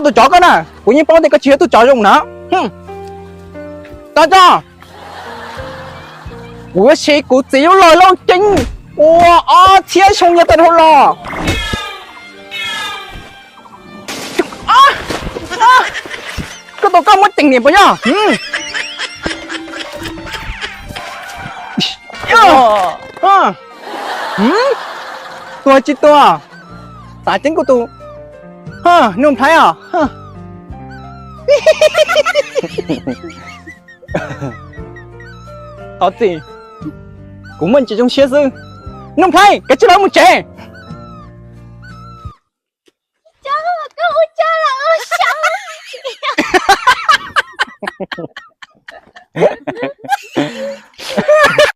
Tus tsov koj na, kuv yeej paub tias koj tsis yog tug tsov zoo na. Tso tso, kuv yuav siv kuv txiv lub log lauj ceeb ua ob txhiab xyoo yog tau dhau los. Koj tau koj muab ceem niam puas yog? Tuag tsis tuag, xav ceeb kuv tus Nuj Nplhaib os. Thov txim, kuv muaj ntsis zoo siab xwb. Nuj Nplhaib, kav tsij lawv mus tsev.